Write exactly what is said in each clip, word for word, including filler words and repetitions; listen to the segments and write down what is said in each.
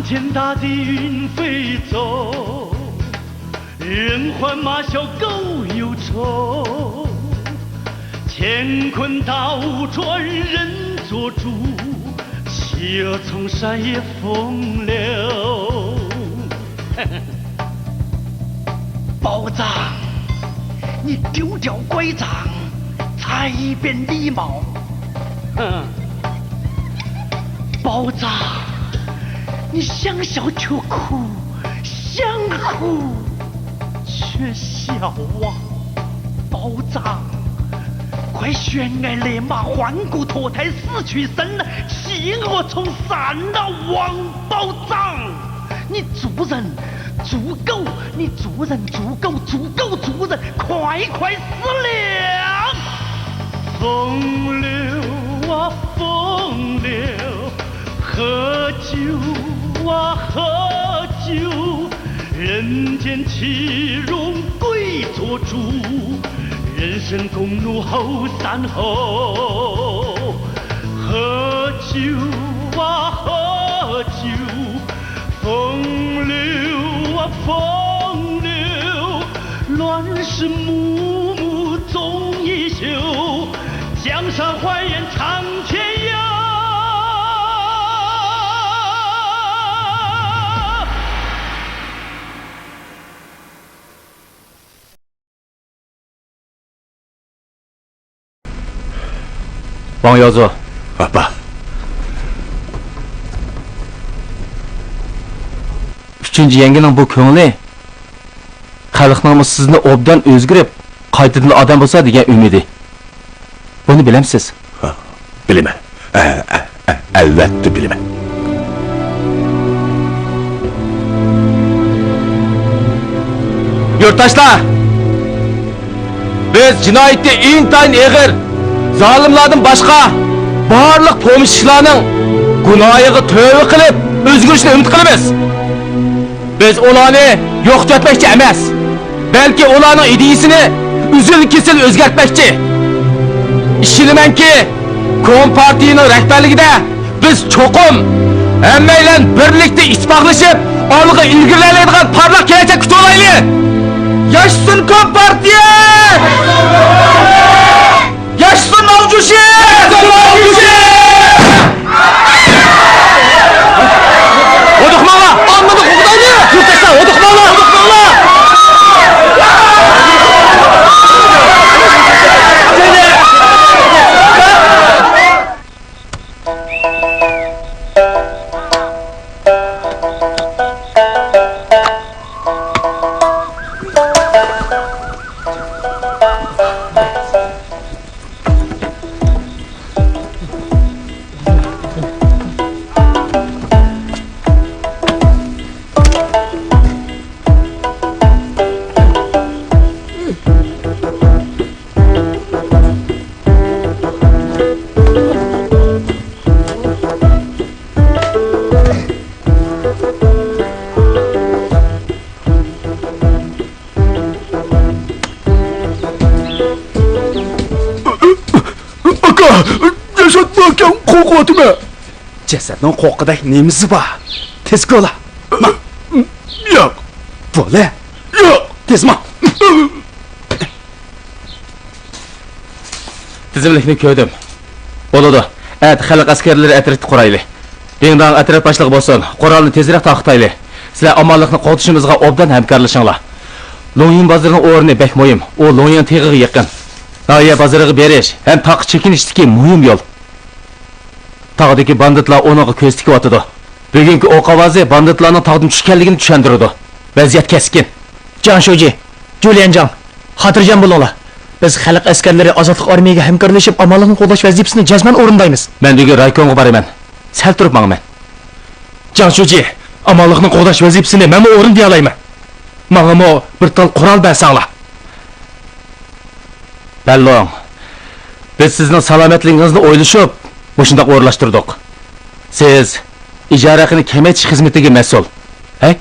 天大地云飞走，人欢马啸狗又愁。乾坤倒转人做主，企鹅冲山也风流。包拯，你丢掉拐杖，才变礼貌。哼。包拯，你想笑却苦，想哭却笑啊！包拯，快悬崖勒马，换骨脱胎，死去生来，企鹅冲山啊！王包拯，你猪人猪狗，你猪人猪狗，猪狗猪人，快快死了！风流啊，风流，喝酒啊，喝酒，人间岂容鬼做主，人生共怒后善后。喝酒啊，喝酒，风流啊，风流，乱世幕幕终已休，江山换人唱天涯。ۋاڭ ياۋزۇ. ئاپا. ئۈچىنچى يەڭگىنىڭ بۇ كۆڭلى خەلقنىڭمۇ سىزنى ئوبدان ئۆزگىرىپ، قايتىدىن ئادەم بولسا دېگەن ئۈمىدى. بۇنى بىلەمسىز؟ ھا، بىلىمەن. ئە، ئە، ئە، ئەلۋەتتە بىلىمەن. يۇرتداشلار! بىز جىنايىتى ئىنتايىن ئېغىر، زالىملاردىن باشقا بارلىق پومېشچىكلارنىڭ گۇناھىغا تۆۋە قىلىپ، ئۆزگىرىشىنى ئۈمىد قىلىمىز. بىز ئۇلارنى يوقىتىۋەتمەكچى ئەمەس، بەلكى ئۇلارنىڭ ئىدىيىسىنى ئۈزۈل-كېسىل ئۆزگەرتمەكچى. ئىشىنىمەنكى، كومپارتىيىنىڭ رەھبەرلىكىدە بىز چوقۇم ھەممەيلەن بىرلىكتە ئىتتىپاقلىشىپ، ئالغا ئىلگىرىلەيدىغان پارلاق كېلەچەككە چوڭايلى! ياشىسۇن كومپارتىيە! ياشىسۇن ماۋجۇشى! ياشىسۇن ماۋجۇشى! ھودۇقماڭلار! ئاممىنى قوغدايلى! يۇرتداشلار، ھودۇقماڭلار! ھودۇقماڭلار! ئاكا، جەسەتنىڭ قورقۇۋاتىمەن. جەسەتنىڭ قورققۇدەك نېمىسى بار؟ تېز كولا. ماڭ. ياق. بولە. ياق. تېز ماڭ. تىزىملىكنى كۆردۈم. بولىدۇ. ئەتە خەلق ئەسكەرلىرى ئەترىتى قۇرايلى. بىڭداڭ ئەترەت باشلىقى بولسۇن. قورالنى تېزرەك تارقىتايلى. سىلەر ئامانلىقنى قوغدىشىمىزغا ئوبدان ھەمكارلىشىڭلار. لۇڭيىن بازىرىنىڭ ئورنى بەك مۇھىم. ئۇ لۇڭيىن تېغىغا يېقىن. ناھىيە بازىرىغا بېرىش ھەم تاغقا چېكىنىشتىكى مۇھىم يول. تاغدىكى باندىتلار ئۇنىڭغا كۆز تىكىۋاتىدۇ. بۈگۈنكى ئوق ئاۋازى باندىتلارنىڭ تاغدىن چۈشكەنلىكىنى چۈشەندۈرىدۇ. ۋەزىيەت كەسكىن. جاڭ شۇجى، جۇليەنجاڭ، خاتىرجەم بولۇڭلار. بىز خەلق ئەسكەرلىرى ئازادلىق ئارمىيىگە ھەمكارلىشىپ، ئامانلىقنى قوغداش ۋەزىپىسىنى جەزمەن ئورۇندايمىز. مەن بۈگۈن رايكومغا بارىمەن. سەل تۇرۇپ ماڭىمەن. جاڭ شۇجى، ئامانلىقنى قوغداش ۋەزىپىسىنى مەنمۇ ئورۇندىيالايمەن. ماڭىمۇ بىر تال قورال بەرسەڭلار. بەللوڭ، بىز سىزنىڭ سالامەتلىكىڭىزنى ئويلىشىپ، مۇشۇنداق ئورۇنلاشتۇردۇق. سىز ئىجارە ھەققىنى كېمەيتىش خىزمىتىگە مەسئۇل. ھەي،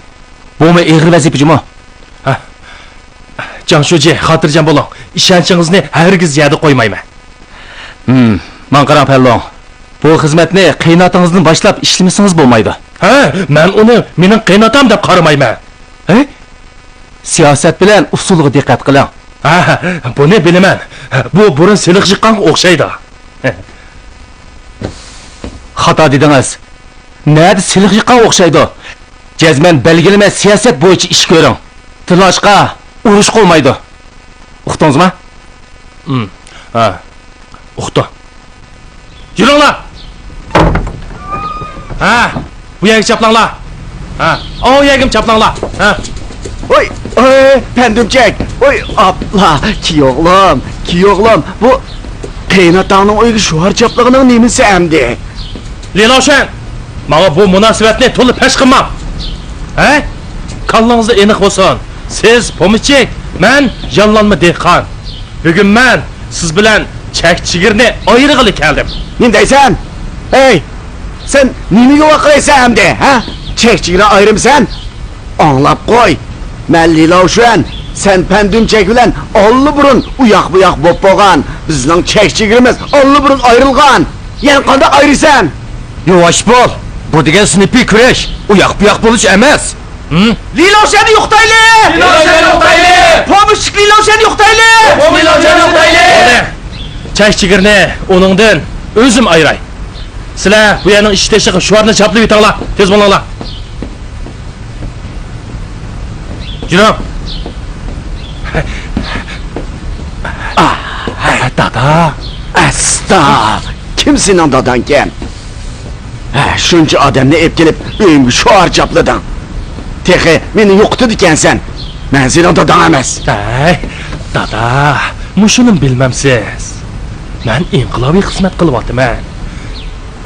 بۇمۇ ئېغىر ۋەزىپە جۇمۇ. ھە. جاڭ شۇجى، خاتىرجەم بولۇڭ. ئىشەنچىڭىزنى ھەرگىز يەردە قويمايمەن. ھىم، ماڭا قاراڭ، پەللوڭ. بۇ خىزمەتنى قېيىنئاتىڭىزدىن باشلاپ ئىشلىمىسىڭىز بولمايدۇ. ھە، مەن ئۇنى مېنىڭ قېيىنئاتام دەپ قارىمايمەن. ھە؟ سىياسەت بىلەن ئۇسۇلغا دىققەت قىلىڭ. ھە، بۇنى بىلىمەن. بۇ بۇرۇن سېلىق يىغقانغا ئوخشايدۇ. خاتا دېدىڭىز. نەدە سېلىق يىغقانغا ئوخشايدۇ؟ جەزمەن بەلگىلىمە سىياسەت بويىچە ئىش كۆرۈڭ. تىللاشقا ئۇرۇش قويمايدۇ. ئۇقتۇڭىزمۇ؟ ھىم، ھە، ئۇقتۇم. يۈرۈڭلار! ھە، بۇ يەرگە چاپلاڭلار! ھە، ئاۋۇ يەرگىمۇ چاپلاڭلار! ھە. ۋوي، ۋوي، پەندۈمچەك! ۋوي، ئاپلا! كىيوغلۇم، كىيوغلۇم! بۇ قېيىنئاتاڭنىڭ ئۆيىگە شوئار چاپلىغىنىڭ نېمىسى ئەمدى؟ لىلاۋشۈەن! ماڭا بۇ مۇناسىۋەتنى تولا پەش قىلماڭ! ھە؟ كاللىڭىزدا ئېنىق بولسۇن! سىز پومېشچىك، مەن ياللانما دېھقان. بۈگۈن مەن سىز بىلەن چەك-چېگرىنى ئايرىغىلى كەلدىم. نېمە دەيسەن؟ ھەي، سەن نېمىگە ۋارقىرايسەن ئەمدى، ھە؟ چەك-چېگرا ئايرىمسەن؟ ئاڭلاپ قوي، مەن لىلاۋشۈەن، سەن پەندۈمچەك بىلەن ئاللىبۇرۇن ئۇياق-بۇياق بوپ بولغان. بىزنىڭ چەك-چېگرىمىز ئاللىبۇرۇن ئايرىلغان. يەنە قانداق ئايرىيسەن؟ ياۋاش بول! بۇ دېگەن سىنىپىي كۈرەش، ئۇياق-بۇياق بولۇش ئەمەس. ھىم؟ لىلاۋشۈەننى يوقىتايلى! لىلاۋشۈەننى يوقىتايلى! پومېشچىك لىلاۋشۈەننى يوقىتايلى! پومېشچىك لىلاۋشۈەننى يوقىتايلى! بولدى. چەك-چېگرىنى ئۇنىڭدىن ئۆزۈم ئايراي. سىلەر بۇ يەرنىڭ ئىچى تېشىغا شوئارنى چاپلىۋېتىڭلار. تېز بولۇڭلار. يۈرۈڭ. ئا، ھە، دادا. ئەستا، كىم سېنىڭ داداڭكەن؟ ھە، شۇنچە ئادەمنى ئېلىپ كېلىپ ئۆيۈمگە شوئار چاپلىدىڭ. تېخى مېنى يوقىتىدىكەنسەن. مەن سېنىڭ داداڭ ئەمەس. ھەي، دادا، مۇشۇنىمۇ بىلمەمسىز؟ مەن ئىنقىلابىي خىزمەت قىلىۋاتىمەن.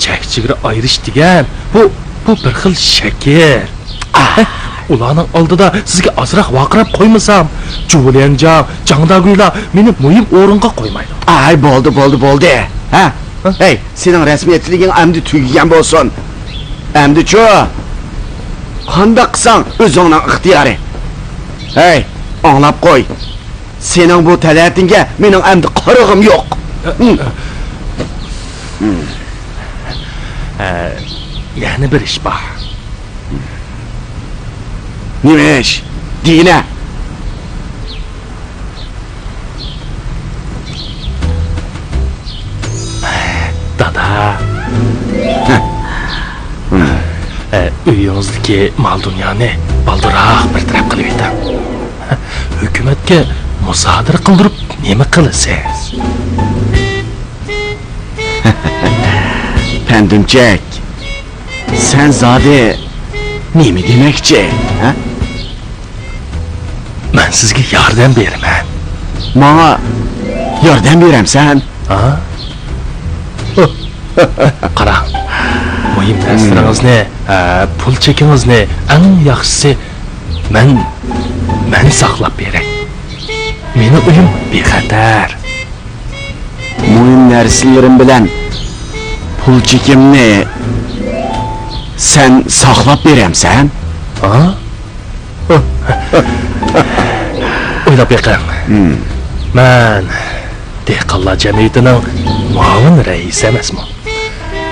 چەك-چېگرا ئايرىش دېگەن بۇ، بۇ بىر خىل شەكىل. ئۇلارنىڭ ئالدىدا سىزگە ئازراق ۋارقىراپ قويمىسام، جۇليەنجاڭ، جاڭداگۈيلار مېنى مۇھىم ئورۇنغا قويمايدۇ. ئاي، بولدى، بولدى، بولدى. ھە؟ ھە؟ ھەي، سېنىڭ رەسمىيەتچىلىكىڭ ئەمدى تۈگىگەن بولسۇن. ئەمدىچۇ؟ قانداق قىلساڭ ئۆزۈڭنىڭ ئىختىيارى. ھەي، ئاڭلاپ قوي. سېنىڭ بۇ تەلەتىڭگە مېنىڭ ئەمدى قارىغۇم يوق. ھە، يەنە بىر ئىش بار. نېمە ئىش؟ دېگىنە. دادا. ھە. ئە، ئۆيىڭىزدىكى مال-دۇنيانى بالدۇرراق بىر تەرەپ قىلىۋېتىڭ. ھۆكۈمەتكە مۇسادىرە قىلدۇرۇپ نېمە قىلىسىز؟ پەندۈمچەك، سەن زادى نېمە دېمەكچى، ھە؟ مەن سىزگە ياردەم بېرىمەن. ماڭا ياردەم بېرەمسەن؟ ھا؟ قاراڭ، مۇھىم نەرسىلىرىڭىزنى، ھە، پۇل چېكىڭىزنى، ئەڭ ياخشىسى مەن، مەن ساقلاپ بېرەي. مېنىڭ ئۆيۈم بىخەتەر. مۇھىم نەرسىلىرىم بىلەن پۇل چېكىمنى سەن ساقلاپ بېرەمسەن؟ ھا؟ ئويلاپ بېقىڭ. مەن دېھقانلار جەمئىيىتىنىڭ مۇئاۋىن رەئىسى ئەمەسمۇ؟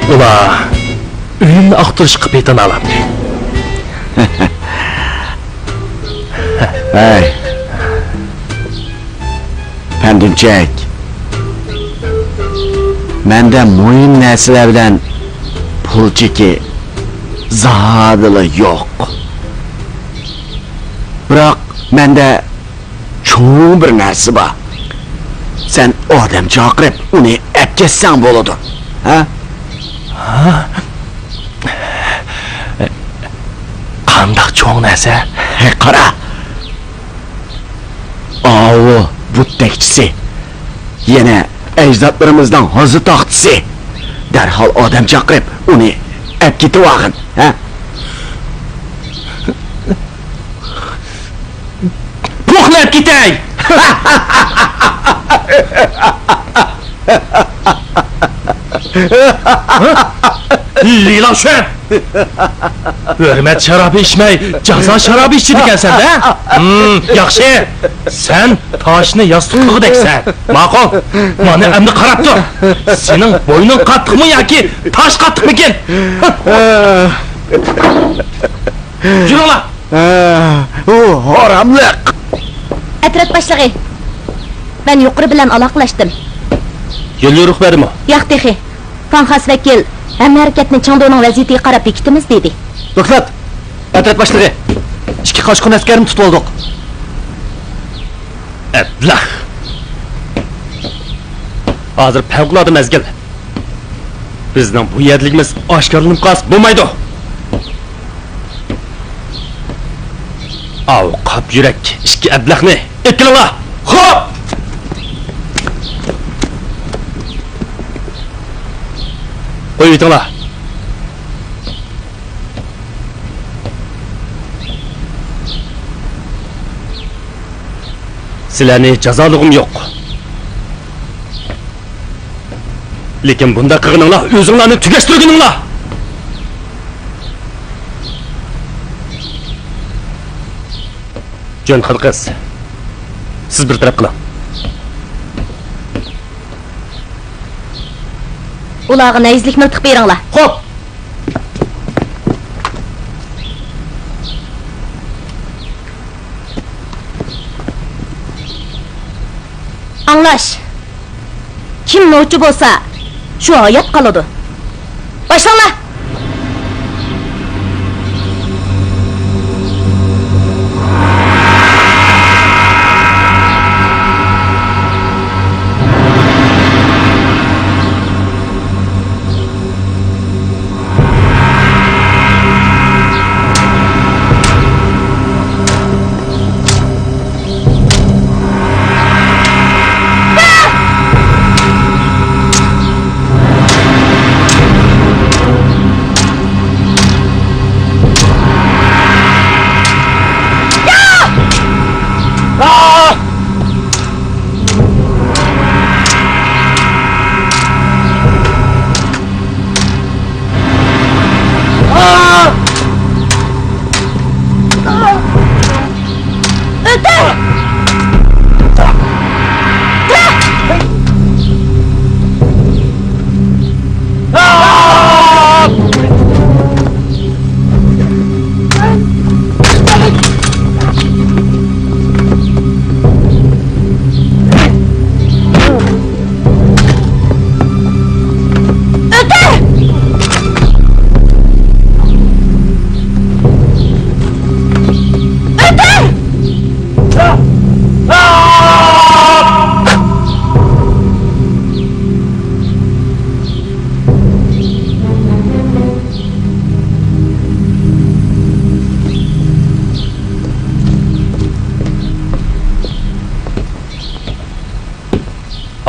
ئۇلار ئۆيۈمنى ئاختۇرۇشقا پېتىنالامدى. ھەي، پەندۈمچەك، مەندە مۇھىم نەرسىلەر بىلەن پۇل چېكى زادىلا يوق. بىراق مەندە چوڭ بىر نەرسە بار. سەن ئادەم چاقىرىپ، ئۇنى ئەپكەتسەڭ بولىدۇ. ھە؟ ھە؟ قانداق چوڭ نەرسە؟ ھە، قارا. ئاۋۇ بۇت تەكچىسى. يەنە ئەجدادلىرىمىزنىڭ ھازا تاختىسى. دەرھال ئادەم چاقىرىپ، ئۇنى ئەپكېتىۋالغىن. ھە؟ پوقنى ئەپ كېتەي! لىلاۋشۈەن! ھۆرمەت شارابى ئىچمەي، جازا شارابى ئىچىدىكەنسەن-دە؟ ھىم، ياخشى. سەن تاشنى ياستۇق قىلغۇدەكسەن. ماقۇل. مانا ئەمدى قاراپ تۇر. سېنىڭ بوينۇڭ قاتتىقمۇ ياكى تاش قاتتىقمىكىن؟ ئە، يۈرۈڭلار! ئۇ ھاراملىق! ئەترەت باشلىقى، مەن يۇقىرى بىلەن ئالاقىلەشتىم. يوليورۇق بەردىمۇ؟ ياق تېخى. فاڭخاس ۋەكىل، ھەممە ھەرىكەتنى چېڭدۇنىڭ ۋەزىيىتىگە قاراپ بېكىتىمىز دېدى. دوكلات! ئەترەت باشلىقى، ئىككى قاچقۇن ئەسكەرنى تۇتۇۋالدۇق. ئەبلەخ! ھازىر پەۋقۇلئاددە مەزگىل. بىزنىڭ بۇ يەردىلىكىمىز ئاشكارىلىنىپ قالسا بولمايدۇ. ئاۋۇ قاپ يۈرەك ئىككى ئەبلەخنى ئېلىپ كېلىڭلار! خوپ! قويۇۋېتىڭلار. سىلەرنى جازالىغۇم يوق. لېكىن بۇنداق قىلغىنىڭلار ئۆزۈڭلارنى تۈگەشتۈرگىنىڭلار. جۆن خېن قىز، سىز بىر تەرەپ قىلىڭ. ئۇلارغا نەيزىلىك مىلتىق بېرىڭلار. خوپ! ئاڭلاش! كىم نوچى بولسا، شۇ ھايات قالىدۇ. باشلاڭلار!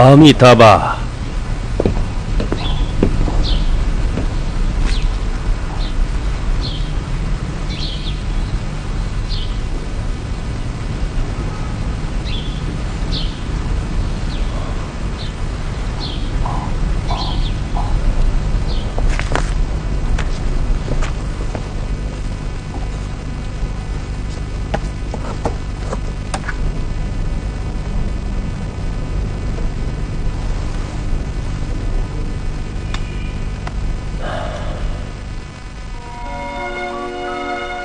ئامىتابا.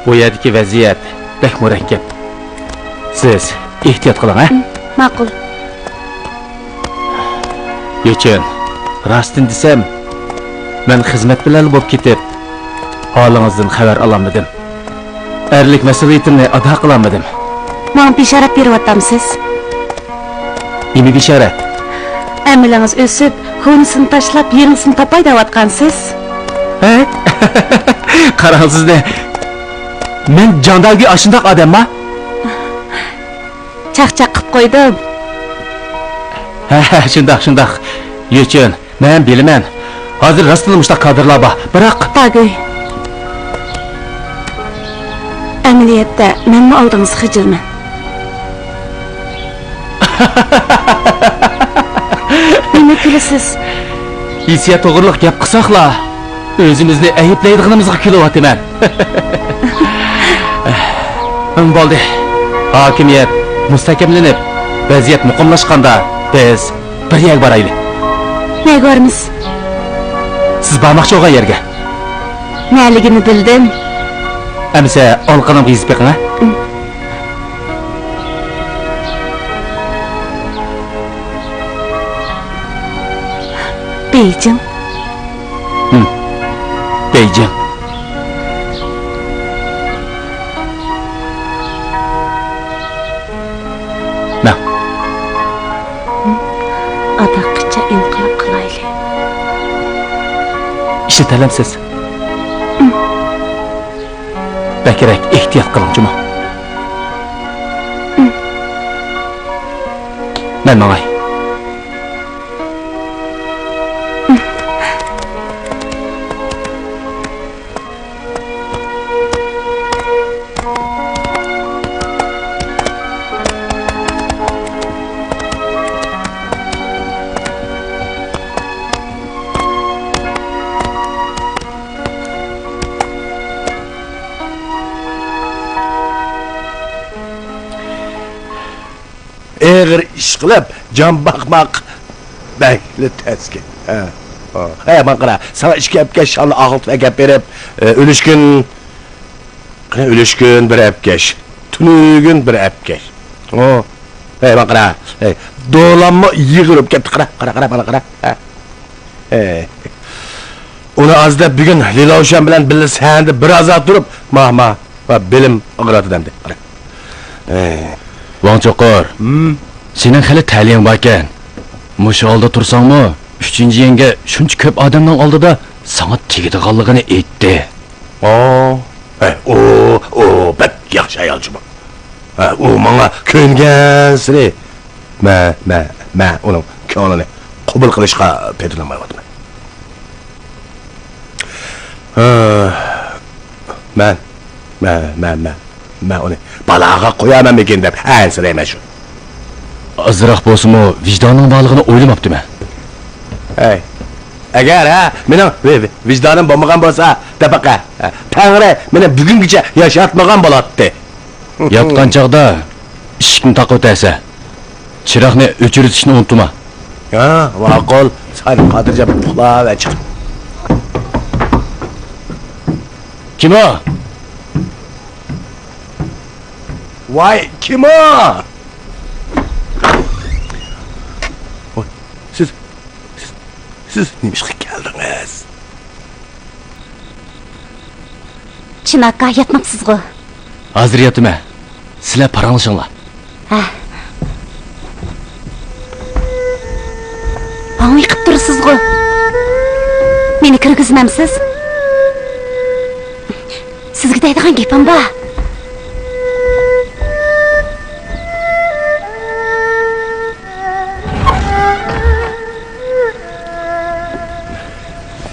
بۇ يەردىكى ۋەزىيەت بەك مۇرەككەپ. سىز ئېھتىيات قىلىڭ، ھە؟ ماقۇل. يۈچۈن، راستىنى دېسەم، مەن خىزمەت بىلەنلا بولۇپ كېتىپ، ھالىڭىزدىن خەۋەر ئالالمىدىم. ئەرلىك مەسئۇلىيىتىمنى ئادا قىلالمىدىم. ماڭا بېشارەت بېرىۋاتامسىز؟ نېمە بېشارەت؟ ئەمىلىڭىز ئۆسۈپ، كونىسىنى تاشلاپ، يېڭىسىنى تاپاي دەۋاتقانسىز. ھە؟ قاراڭ سىزنى. مەن جاڭداۋگى ئاشۇنداق ئادەمما؟ چاقچاق قىپ قويدۇم. ھە، ھە، شۇنداق، شۇنداق. يۈچۈن، مەن بىلىمەن. ھازىر راستلا مۇشۇنداق كادىرلار بار. بىراق، داگۈي. ئەمەلىيەتتە مەنمۇ ئالدىڭىزدا خىجىلمەن. نېمە كۈلىسىز؟ ھېسسىيات توغرىلىق گەپ قىلساقلا، ئۆزىمىزنى ئەيىبلەيدىغىنىمىزغا كۈلۈۋاتىمەن. بولدى. ھاكىمىيەت مۇستەھكەملىنىپ، ۋەزىيەت مۇقىملاشقاندا بىز بىر يەرگە بارايلى. نەگە بارىمىز؟ سىز بارماقچى بولغان يەرگە. نەلىكىنى بىلدىم. ئەمىسە ئالىقىنىڭغا يېزىپ بېقىڭ، ھە؟ بېيجىڭ. ھىم. بېيجىڭ. مەن. ئاداققىچە ئىنقىلاب قىلايلى. ئىشلىتەلەمسىز؟ بەكرەك ئېھتىيات قىلىڭ جۇمۇ. مەن ماڭاي. ئېغىر ئىش قىلىپ جان باقماق بەكلا تەسكەن. ھە. ھە، ماڭا قارا، ساڭا ئىككى ئەپكەش شالنى ئاغلىتىپ ئەكەپ بېرىپ، ئە، ئۈلۈشكۈن، قېنى، ئۈلۈشكۈن بىر ئەپكەش، تۈنۈگۈن بىر ئەپكەش. ھە، ماڭا قارا، ھەي، دولاممۇ يىغىلىپ كەتتى، قارا، قارا، قارا، مانا قارا. ھە. ھەي. ئۇنى ئاز دەپ بۈگۈن لىلاۋشان بىلەن بىللە سەھنىدە بىر ئازا تۇرۇپ، ما، ما، ما، بېلىم ئاغرىدى دەمدى. قارا. ھەي. ۋاڭ چوقۇر، ھىم؟ سېنىڭ خېلى تەلىيىڭ باركەن. مۇشۇ ھالدا تۇرساڭمۇ، ئۈچىنچى يەڭگە شۇنچە كۆپ ئادەمنىڭ ئالدىدا ساڭا تېگىدىغانلىقىنى ئېيتتى. ئا، ھەي، ئۇ، ئۇ بەك ياخشى ئايال جۇمۇ. ھە، ئۇ ماڭا كۆيۈنگەنسېرى، مەن، مەن، مەن ئۇنىڭ كۆڭلىنى قوبۇل قىلىشقا پېتىنالمايۋاتىمەن. ھە، مەن، مەن، مەن، مەن، مەن ئۇنى بالاغا قويارمەنمىكىن دەپ ئەنسىرەيمەن شۇ. ئازراق بولسىمۇ ۋىجداننىڭ بارلىقىنى ئويلىماپتىمەن. ھەي، ئەگەر، ھە، مېنىڭ ۋى-، ۋى-، ۋىجدانىم بولمىغان بولسا، دەپ باقە، ھە، تەڭرى مېنى بۈگۈنگىچە ياشاتمىغان بولاتتى. ياتقان چاغدا ئىشىكنى تاقىۋېتەرسەن. چىراغنى ئۆچۈرۈۋېتىشنى ئۇنتۇما. ھە، ماقۇل. سەن خاتىرجەم ئۇخلاۋەر چىقىپ. كىم ئۇ؟ ۋاي، كىم ئۇ؟ ۋاي، سىز، سىز، سىز نېمىشقا كەلدىڭىز؟ چىن ئاكا، ياتماپسىزغۇ؟ ھازىر ياتىمەن. سىلەر پاراڭلىشىڭلار. ھە. ھاڭۋېقىپ تۇرىسىزغۇ؟ مېنى كىرگۈزمەمسىز؟ سىزگە دەيدىغان گېپىم بار.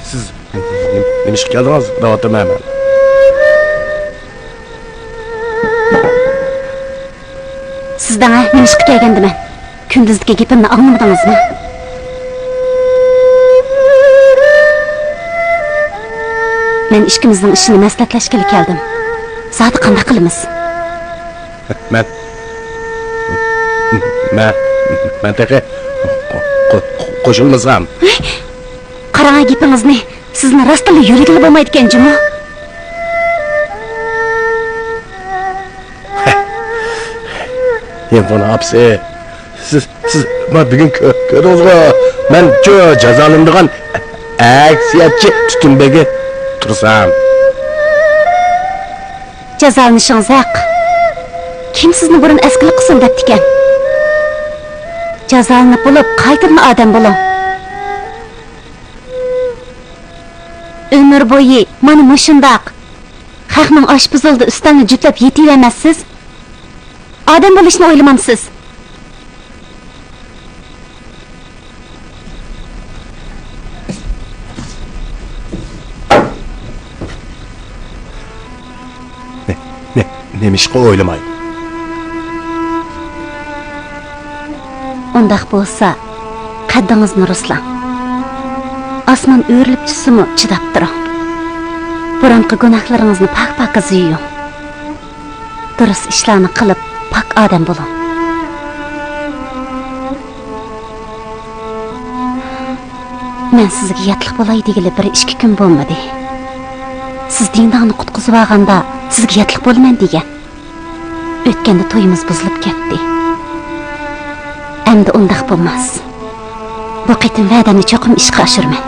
سىز نېمە، نېمە ئىشقا كەلدىڭىز دەۋاتىمەن مەن. سىز دەڭە نېمە ئىشقا كەلگەن دېمەن. كۈندۈزدىكى گېپىمنى ئاڭلىمىدىڭىزمۇ؟ مەن ئىككىمىزنىڭ ئىشىنى مەسلىھەتلەشكىلى كەلدىم. زادى قانداق قىلىمىز؟ مەن، مەن، مەن تېخى قو-، قو-، قوشۇلمىسام. قاراڭا گېپىڭىزنى، سىزنى راستتىنلا يۆلىگىلى بولمايدىكەن جۇمۇ. يېڭىپۇڭنىڭ ئاپىسى، سىز، سىز مانا بۈگۈن كۆ-، كۆردىڭىزغۇ، مەن جازالىنىدىغان ئەكسىيەتچى تۈتۈن بېگى تۇرسام. جازالىنىشىڭىز ھەق. كىم سىزنى بۇرۇن ئەسكىلىك قىلسۇن دەپتىكەن؟ جازالىنىپ بولۇپ، قايتىدىن ئادەم بولۇڭ. ئۆمۈر بويى مانا مۇشۇنداق خەقنىڭ ئاشپۇزۇلىدا ئۈستەلنى جۈپلەپ يېتىۋەرمەسسىز. ئادەم بولۇشنى ئويلىمامسىز؟ نېمىشقا ئويلىماي؟ ئۇنداق بولسا، قەددىڭىزنى رۇسلاڭ. ئاسمان ئۆرۈلۈپ چۈشسىمۇ چىداپ تۇرۇڭ. بۇرۇنقى گۇناھلىرىڭىزنى پاك-پاكىز يۇيۇڭ. دۇرۇس ئىشلارنى قىلىپ، پاك ئادەم بولۇڭ. مەن سىزگە ياتلىق بولاي دېگىلى بىر ئىككى كۈن بولمىدى. سىز دىڭداڭنى قۇتقۇزۇۋالغاندا سىزگە ياتلىق بولىمەن دېگەن. ئۆتكەندە تويىمىز بۇزۇلۇپ كەتتى. ئەمدى ئۇنداق بولماس. بۇ قېتىم ۋەدەمنى چوقۇم ئىشقا ئاشۇرىمەن.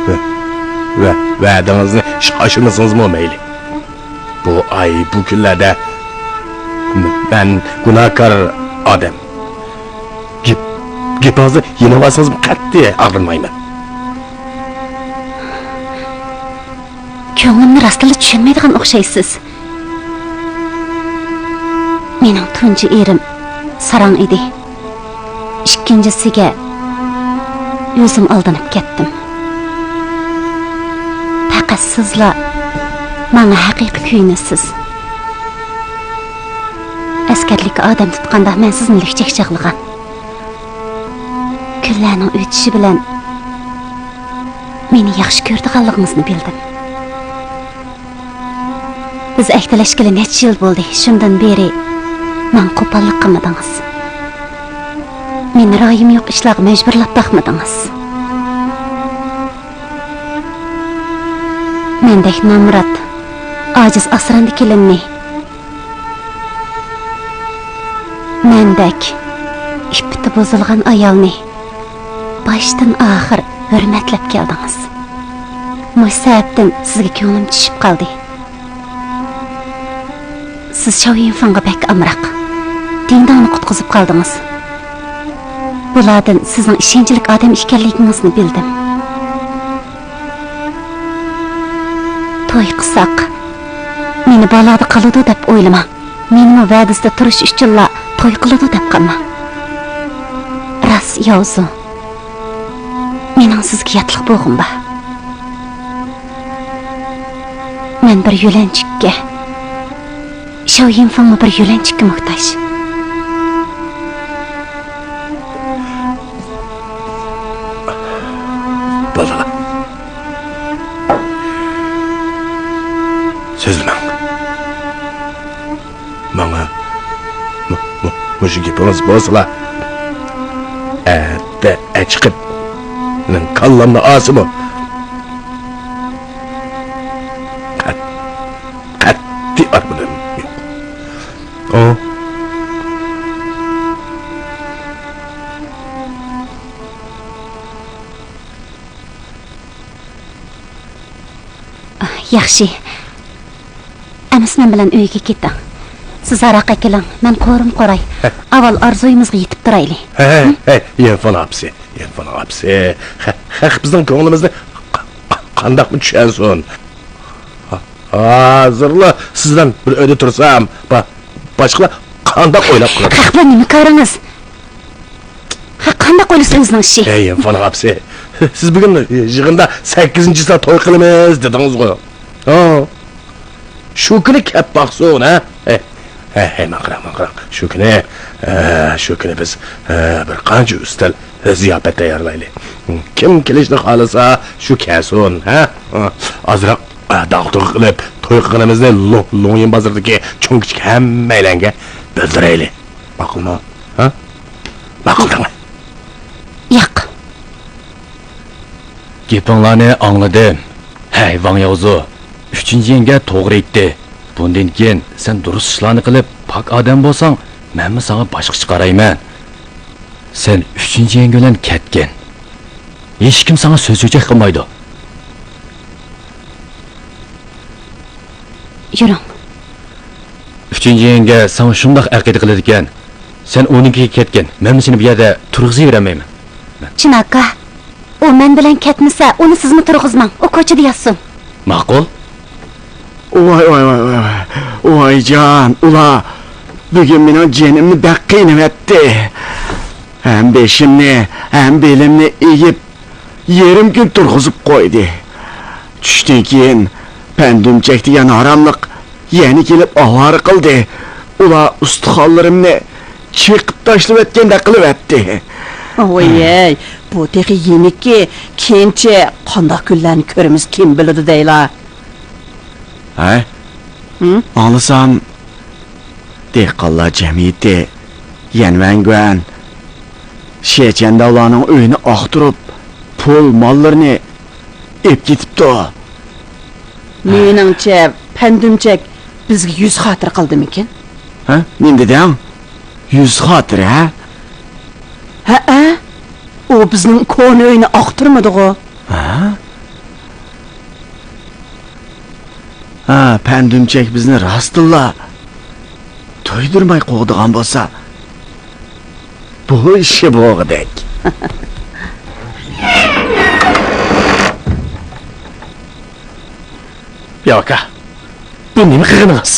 ۋە، ۋە، ۋەدىڭىزنى ئىشقا ئاشۇرمىسىڭىزمۇ مەيلى. بۇ ئاي، بۇ كۈنلەردە مەن گۇناھكار ئادەم. گېپ، گېپىڭىزنى يېنىۋالسىڭىزمۇ قەتئىي ئاغرىنمايمەن. كۆڭلۈمنى راستلا چۈشەنمەيدىغان ئوخشايسىز. مېنىڭ تۇنجى ئېرىم ساراڭ ئىدى. ئىككىنچىسىگە ئۆزۈم ئالدىنىپ كەتتىم. پەقەت سىزلا ماڭا ھەقىقىي كۆيۈنىسىز. ئەسكەرلىككە ئادەم تۇتقاندا مەن سىزنى لۈكچەك چاغلىغان. كۈنلەرنىڭ ئۆتۈشى بىلەن مېنى ياخشى كۆرىدىغانلىقىڭىزنى بىلدىم. بىز ئەھدىلەشكىلى نەچچە يىل بولدى، شۇندىن بېرى ماڭا قوپاللىق قىلمىدىڭىز. مېنى رايىم يوق ئىشلارغا مەجبۇرلاپ باقمىدىڭىز. مەندەك نامرات، ئاجىز ئاسراندى كېلىننى، مەندەك ئىپپىتى بۇزۇلغان ئايالنى باشتىن ئاخىر ھۆرمەتلەپ كەلدىڭىز. مۇشۇ سەۋەبتىن سىزگە كۆڭلۈم چۈشۈپ قالدى. سىز شاۋ يىنفېڭغا بەك ئامراق. دىڭداڭنى قۇتقۇزۇپ قالدىڭىز. بۇلاردىن سىزنىڭ ئىشەنچلىك ئادەم ئىكەنلىكىڭىزنى بىلدىم. توي قىلساق، مېنى بالادا قالىدۇ دەپ ئويلىماڭ. مېنىمۇ ۋەدىسىدە تۇرۇش ئۈچۈنلا توي قىلىدۇ دەپ قالماڭ. راست، ياۋزۇ. مېنىڭ سىزگە ياتلىق بولغۇم بار. مەن بىر يۆلەنچۈككە، شاۋ يىنفېڭمۇ بىر يۆلەنچۈككە موھتاج. بالىلار، سۆزلىمەڭ. ماڭا مۇ-، مۇ-، مۇشۇ گېپىڭىز بولسىلا، ئەتە ئەچىقىپ مېنىڭ كاللامنى ئالسىمۇ، قەت-، قەتئىي ئارمىنىم يوق. ئۇ. ياخشى. ئەمىسە مەن بىلەن ئۆيگە كېتىڭ. سىز ھاراق ئەكېلىڭ، مەن قورۇم قوراي. ھە. ئاۋۋال ئارزۇيىمىزغا يېتىپ تۇرايلى. ھەي، ھەي، ھەي، يىنفېڭ ئاپىسى، يىنفېڭ ئاپىسى. خە-، خەق بىزنىڭ كۆڭلىمىزنى قا-، قا-، قانداقمۇ چۈشەنسۇن؟ ھا-، ھازىرلا سىز بىلەن بىر ئۆيدە تۇرسام، با-، باشقىلار قانداق ئويلاپ قالىدۇ؟ خەق بىلەن نېمە كارىڭىز؟ ھە، قانداق ئويلىسا ئۆزىنىڭ ئىشى. ھەي، يىنفېڭ ئاپىسى، سىز بۈگۈن يىغىندا سەككىزىنچى يىلدا توي قىلىمىز دېدىڭىزغۇ؟ ھا؟ شۇ كۈنى كەپ باقسۇن، ھە؟ ھەي، ھەي، ھەي، ماڭ قاراڭ، ماڭ قاراڭ. شۇ كۈنى، ھە، شۇ كۈنى بىز، ھە، بىر قانچە ئۈستەل، زىياپەت تەييارلايلى. كىم كېلىشنى خالىسا، شۇ كەلسۇن، ھە؟ ئازراق، ھە، داغدۇغا قىلىپ، توي قىلغىنىمىزنى لو-، لوڭيىن بازىرىدىكى چوڭ-كىچىك ھەممەيلەنگە بىلدۈرەيلى. ماقۇلمۇ؟ ھە؟ ماقۇل دەڭ. ياق. گېپىڭلارنى ئاڭلىدىم. ھەي، ۋاڭ ياۋزۇ، ئۈچىنچى يەڭگە توغرا ئېيتتى. بۇندىن كېيىن سەن دۇرۇس ئىشلارنى قىلىپ، پاك ئادەم بولساڭ، مەنمۇ ساڭا باشقىچە قارايمەن. سەن ئۈچىنچى يەڭگە بىلەن كەتكىن. ھېچكىم ساڭا سۆز-چۆچەك قىلمايدۇ. يۈرۈڭ. ئۈچىنچى يەڭگە ساڭا شۇنداق ئەقىدە قىلىدىكەن، سەن ئۇنىڭكىگە كەتكىن، مەنمۇ سېنى بۇ يەردە تۇرغۇزۇۋېرەلمەيمەن. چىن ئاكا، ئۇ مەن بىلەن كەتمىسە، ئۇنى سىزمۇ تۇرغۇزماڭ، ئۇ كوچىدا ياتسۇن. ماقۇل. ۋاي، ۋاي، ۋاي، ۋاي، ۋاي. ۋايجان، ئۇلار بۈگۈن مېنىڭ جېنىمنى بەك قىينىۋەتتى. ھەم بېشىمنى، ھەم بېلىمنى ئېگىپ، يېرىم كۈن تۇرغۇزۇپ قويدى. چۈشتىن كېيىن پەندۈمچەك دېگەن ھاراملىق يەنە كېلىپ ئاۋارە قىلدى. ئۇلار ئۇستىخانلىرىمنى چېقىپ تاشلىۋەتكەندەك قىلىۋەتتى. ۋاي-ھەي، بۇ تېخى يېنىككى، كېيىنچە قانداق كۈنلەرنى كۆرىمىز، كىم بىلىدۇ دەيلا. ھە؟ ھىم؟ ئاڭلىسام، دېھقانلار جەمئىيىتى يەنۋەنگۈەن شيەچەنداۋلارنىڭ ئۆيىنى ئاختۇرۇپ، پۇل، ماللىرىنى ئېلىپ كېتىپ بوپتۇ. مېنىڭچە، پەندۈمچەك بىزگە يۈز خاتىرە قىلدىمىكىن؟ ھە؟ نېمە دېدىڭ؟ يۈز خاتىرە، ھە؟ ھەئە، ئۇ بىزنىڭ كونا ئۆينى ئاقتۇرمىدىغۇ؟ ھە؟ ھە، پەندۈمچەك بىزنى راستتىنلا تويدۇرماي قوغدىغان بولسا، بۇ ئىشى بوغدەك. ياۋاكا، بۇ نېمە قىلغىنىڭىز؟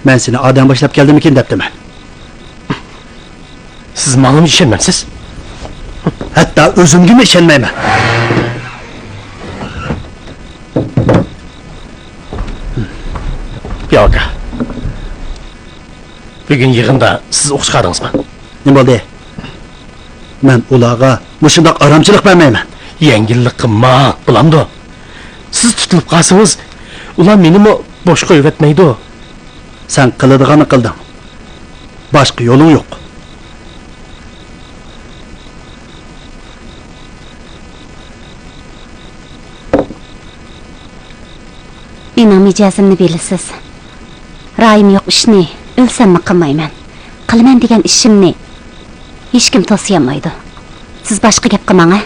مەن سېنى ئادەم باشلاپ كەلدىمىكىن دەپتىمەن. سىز ماڭىمۇ ئىشەنمەمسىز؟ ھەتتا ئۆزۈمگىمۇ ئىشەنمەيمەن. ياۋاكا، بۈگۈن يىغىندا سىز ئوقۇش قادىڭىزمۇ؟ نېمە بولدى؟ مەن ئۇلارغا مۇشۇنداق ئارامچىلىق بەرمەيمەن. يەڭگىللىك قىلماڭ، بولامدۇ؟ سىز تۇتۇلۇپ قالسىڭىز، ئۇلار مېنىمۇ بوش قويۇۋەتمەيدۇ. سەن قىلىدىغاننى قىلدىڭ. باشقا يولۇڭ يوق. مېنىڭ مىجەزىمنى بىلىسىز. رايىم يوق ئىشنى ئۆلسەممۇ قىلمايمەن. قىلىمەن دېگەن ئىشىمنى ھېچكىم توسىيالمايدۇ. سىز باشقا گەپ قىلماڭ، ھە؟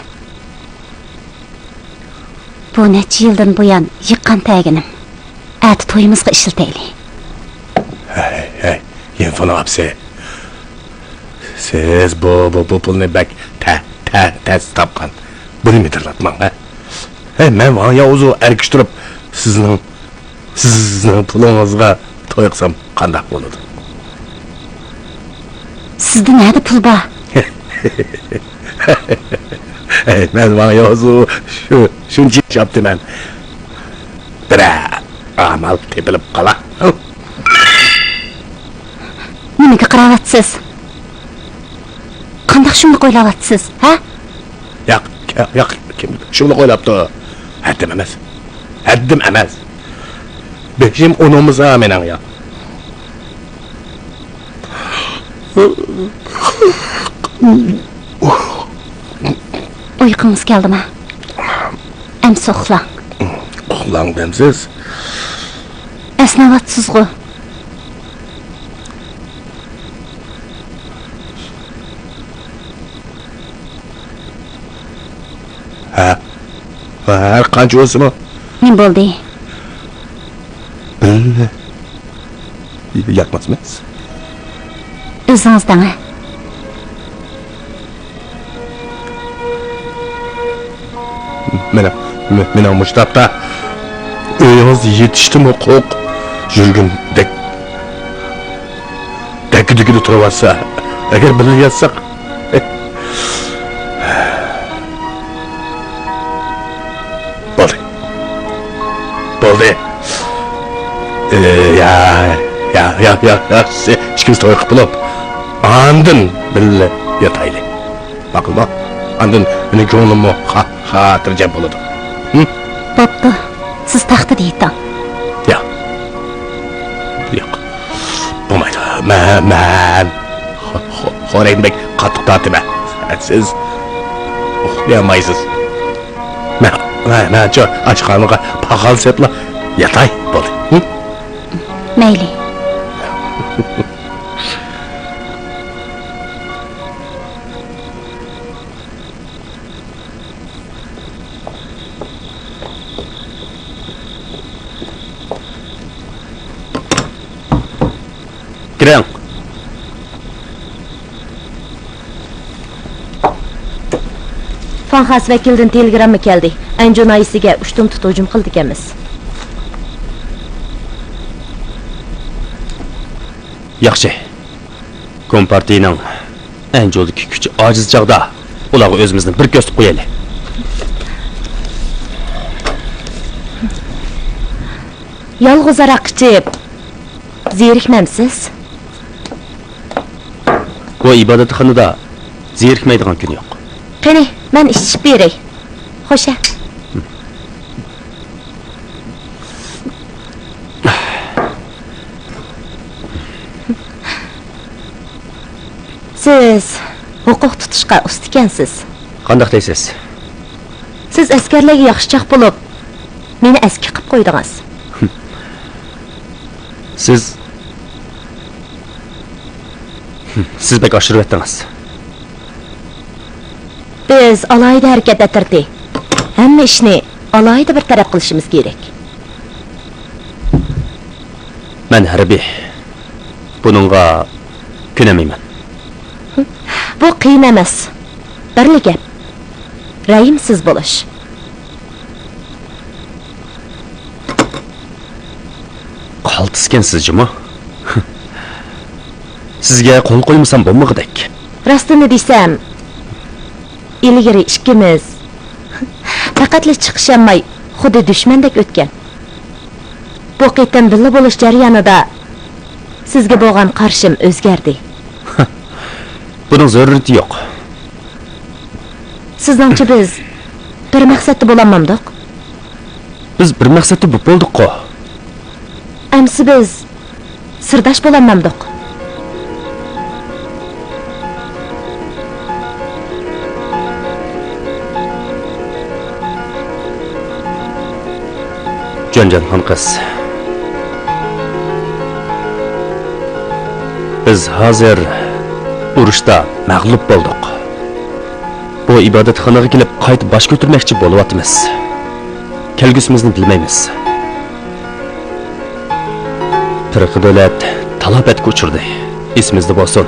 بۇ نەچچە يىلدىن بۇيان يىغقان تەگىنىم. ئەتە تويىمىزغا ئىشلىتەيلى. ھەي، ھەي، يىنفۇنىڭ ئاپىسى. سىز بۇ، بۇ، بۇ پۇلنى بەك تە-، تە-، تەس تاپقان. بۇنى مىدىرلاتماڭ، ھە؟ ھەي، مەن ۋاڭ ياۋزۇ ئەركىشتۈرۈپ، سىزنىڭ، سىزنىڭ پۇلىڭىزغا توي قىلسام قانداق بولىدۇ؟ سىزدە نەدە پۇل بار؟ ھەي، مەن ۋاڭ ياۋزۇ شۇ، شۇنچە ياشاپتىمەن. بىرەر ئامال تېپىلىپ قالا. نېمىگە قاراۋاتىسىز؟ قانداق شۇملۇق ئويلاۋاتىسىز، ھە؟ ياق، ياق، ياق، كىم شۇملۇق ئويلاپتۇ؟ ھەددىم ئەمەس. ھەددىم ئەمەس. بېشىم ئۇنىمىسا مېنىڭ يا. ئۇيقۇڭىز كەلدىما؟ ئەمسە ئۇخلاڭ. ئۇخلاڭ دەمسىز؟ ئەسنەۋاتسىزغۇ؟ ھە؟ ھەر قانچە بولسىمۇ. نېمە بولدى؟ بىللە ياتماسمىز؟ ئۆزىڭىز دەڭە. مېنىڭ، مېنىڭ مۇشۇ تاپتا ئۆيىڭىز يېتىشتىنمۇ قورق يۈرگۈم دەك-، دەككە-دۈككىدە تۇرۇۋاتسا، ئەگەر بىللە ياتساق. بولدى. بولدى. ئى، يا، يا، يا، يا، يا، ئىككىمىز توي قىلىپ بولۇپ، ئاندىن بىللە ياتايلى. ماقۇلمۇ؟ ئاندىن مېنىڭ كۆڭلۈممۇ خا-، خاتىرجەم بولىدۇ. ھىم؟ بوپتۇ. سىز تەختىدە يېتىڭ. ياق. ياق. بولمايدۇ. مەن، مەن خو-، خو-، خورەكنى بەك قاتتىق تارتىمەن. سىز ئۇخلىيالمايسىز. مەن، مەن، مەن شۇ ئاشخانىغا پاخال سېلىپلا ياتاي. بولدى. ھىم؟ مەيلى. كىرىڭ. فاڭخاس ۋەكىلىدىن تېلېگرامما كەلدى. ئەنجۇ ناھىيەسىگە ئۇشتۇمتۇت ھۇجۇم قىلىدىكەنمىز. ياخشى. كومپارتىيىنىڭ ئەنجۇدىكى كۈچى ئاجىز چاغدا ئۇلارغا ئۆزىمىزنى بىر كۆرسىتىپ قويايلى. يالغۇز ھاراق ئىچىپ زېرىكمەمسىز؟ بۇ ئىبادەتخانىدا زېرىكمەيدىغان كۈن يوق. قېنى، مەن ئىچىشىپ بېرەي. خوشە. سىز ھوقۇق تۇتۇشقا ئۇستىكەنسىز. قانداق دەيسىز؟ سىز ئەسكەرلەرگە ياخشىچاق بولۇپ، مېنى ئەسكى قىپ قويدىڭىز. سىز، سىز بەك ئاشۇرۇۋەتتىڭىز. بىز ئالاھىدە ھەرىكەت ئەترىتى. ھەممە ئىشنى ئالاھىدە بىر تەرەپ قىلىشىمىز كېرەك. مەن ھەربىي. بۇنىڭغا كۆنەلمەيمەن. بۇ قىيىن ئەمەس. بىرلا گەپ. رەھىمسىز بولۇش. قالتىسكەنسىز جۇمۇ. سىزگە قول قويمىسام بولمىغۇدەك. راستىنى دېسەم، ئىلگىرى ئىككىمىز پەقەتلا چىقىشالماي، خۇددى دۈشمەندەك ئۆتكەن. بۇ قېتىم بىللە بولۇش جەريانىدا سىزگە بولغان قارىشىم ئۆزگەردى. بۇنىڭ زۆرۈرىيىتى يوق. سىزنىڭچە بىز بىر مەقسەتتە بولالمامدۇق؟ بىز بىر مەقسەتتە بولۇپ بولدۇققۇ. ئەمسە بىز سىرداش بولالمامدۇق؟ جانجانخان قىز، بىز ھازىر ئۇرۇشتا مەغلۇپ بولدۇق. بۇ ئىبادەتخانىغا كېلىپ قايتا باش كۆتۈرمەكچى بولۇۋاتىمىز. كەلگۈسىمىزنى بىلمەيمىز. پىرقە دۆلەت تالاپەتكە ئۇچرىدى. ئېسىمىزدە بولسۇن.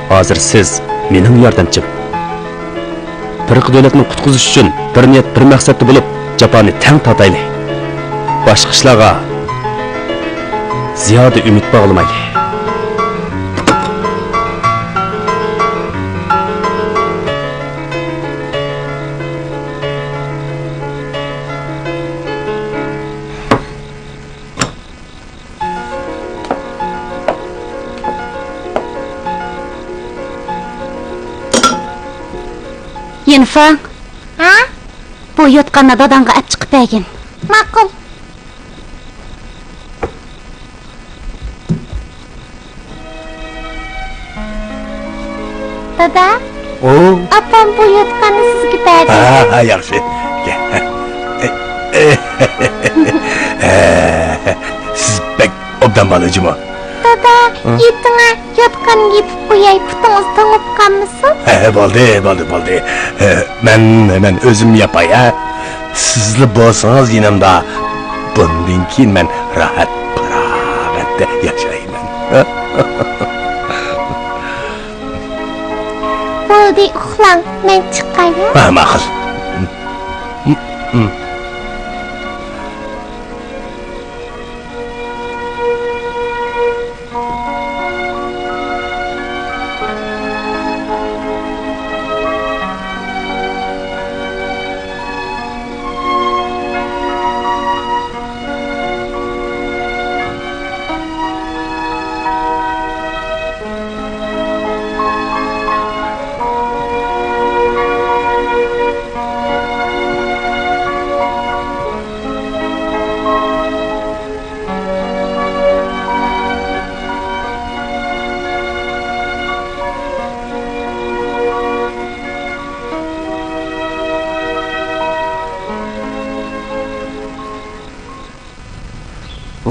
ھازىر سىز مېنىڭ ياردەمچىم. پىرقە دۆلەتنى قۇتقۇزۇش ئۈچۈن بىر نىيەت، بىر مەقسەتتە بولۇپ، جاپانى تەڭ تارتايلى. باشقا ئىشلارغا زىيادە ئۈمىد باغلىمايلى. يىنفېڭ. ھە؟ بۇ يوتقاننى داداڭغا ئەپ چىقىپ بەرگىن. ماقۇل. دادا، ئو. ئاپام بۇ يوتقاننى سىزگە بەردى. ھە، ھە، ياخشى. سىز بەك ئوبدان بالا جۇمۇ. دادا، ھە؟ يېتىڭە، يوتقاننى يېپىپ قوياي، پۇتىڭىز توڭۇپ قالمىسۇن. ھە، بولدى، بولدى، بولدى. مەن، مەن ئۆزۈم ياپاي، ھە. سىزلا بولسىڭىز يېنىمدا، بۇندىن كېيىن مەن راھەت، پاراغەتتە ياشايمەن. بولدى، ئۇخلاڭ، مەن چىقاي، ھە؟ ھە، ماقۇل.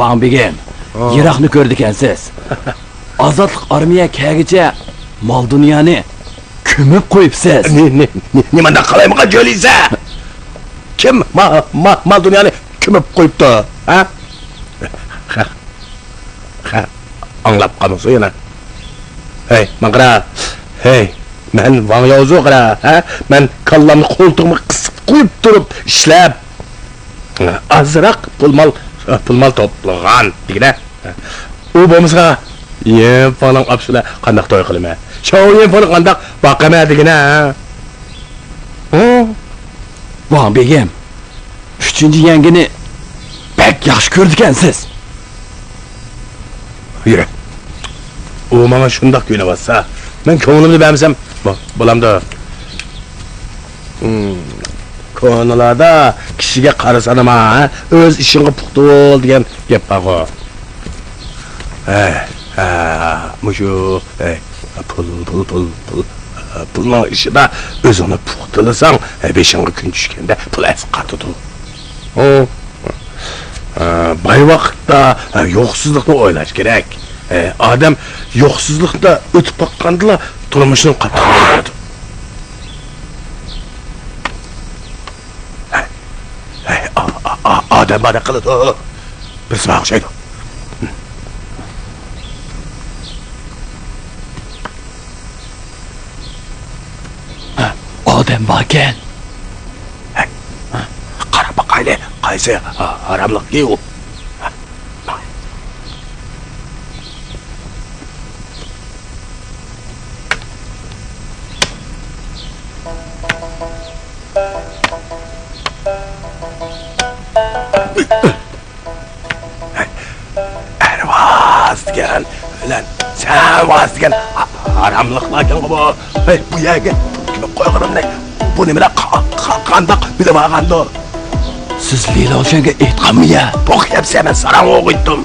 ۋاڭ بېگىم، ھە. يىراقنى كۆرىدىكەنسىز. ئازادلىق ئارمىيە كەلگىچە مال-دۇنيانى كۆمۈپ قويۇپسىز. نې-، نې-، نې-، نېمانداق قالايمىقان جۆلىسە؟ كىم ما-، ما-، مال-دۇنيانى كۆمۈپ قويۇپتۇ، ھە؟ خە، ئاڭلاپ قالمىسۇن يەنە. ھەي، ماڭا قارا. ھەي، مەن ۋاڭ ياۋزۇ قارا، ھە؟ مەن كاللامنى قولتۇقۇمغا قىسىپ قويۇپ تۇرۇپ ئىشلەپ، ئازراق پۇل-مال، پۇل-مال توپلىغان دېگىنە. ئۇ بولمىسا، يىنفېڭنىڭ ئاپىسى بىلەن قانداق توي قىلىمەن؟ شاۋ يىنفېڭنى قانداق باقىمەن دېگىنە، ھە؟ ھە؟ ۋاڭ بېگىم، ئۈچىنچى يەڭگىنى بەك ياخشى كۆرىدىكەنسىز. يۈرە. ئۇ ماڭا شۇنداق كۆيۈنۈۋاتسا، مەن كۆڭلۈمنى بەرمىسەم بو-، بولامدۇ؟ ھىم، كونىلاردا «كىشىگە قارا سانىما، ھە، ئۆز ئىشىڭغا پۇختا بول» دېگەن گەپ بارغۇ. ھە، ھە، مۇشۇ، ھە، پۇل، پۇل، پۇل، پۇل. پۇلنىڭ ئىشىدا ئۆزۈڭنى پۇختىلىساڭ، بېشىڭغا كۈن چۈشكەندە پۇل ئەسقاتىدۇ. ھە؟ باي ۋاقىتتا يوقسۇزلۇقنى ئويلاش كېرەك. ئادەم يوقسۇزلۇقتا ئۆتۈپ باققاندىلا تۇرمۇشنىڭ قاتتىقلىقىنى بىلىدۇ. ھەي، ئا-، ئا-، ئا-، ئادەم باردەك قىلىدۇ. بىرسى ماڭا ئوخشايدۇ. ئادەم باركەن. ھەي، قاراپ باقايلى، قايسى ھا-، ھاراملىق ئۇ؟ ئەرۋاز دېگەن بىلەن سەۋاز دېگەن ھاراملىقلاركەنغۇ بۇ. ھەي، بۇ يەرگە كۆمۈپ قويغىنىمنى بۇ نېمىلەر قا-، قا-، قانداق بىلىۋالغاندۇ؟ سىز لىلوشۈنگە ئېيتقانمۇ يا؟ بوق يەپسە، مەن ساراڭ ئوغۇيتتۇم.